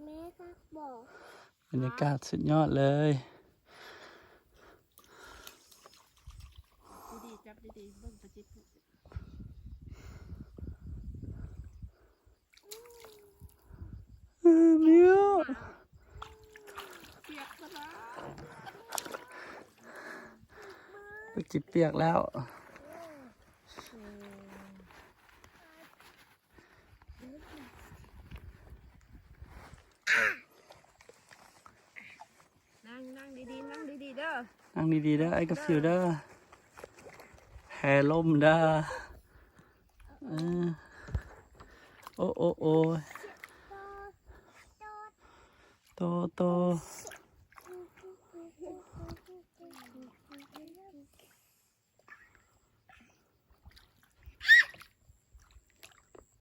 ແມ່ຄັກບໍ່? ບັນຍາກາດສຸດຍອດເລີຍ. ດີໆ ຈັບດີໆ ເບິ່ງປາຈິດ. ເອີ ເມຍ ປຽກຊະລະ ປາຈິດປຽກແລ້ວ. ນັ່ງ ນັ່ງດີໆ ນັ່ງດີໆເດີ ນັ່ງດີໆເດີ ອ້າຍກາຟິວເດີ. ແພລົ້ມເດີ. ເອີ ໂອ້ ໂອ້ ໂອ້ຍ ໂຕ ໂຕ.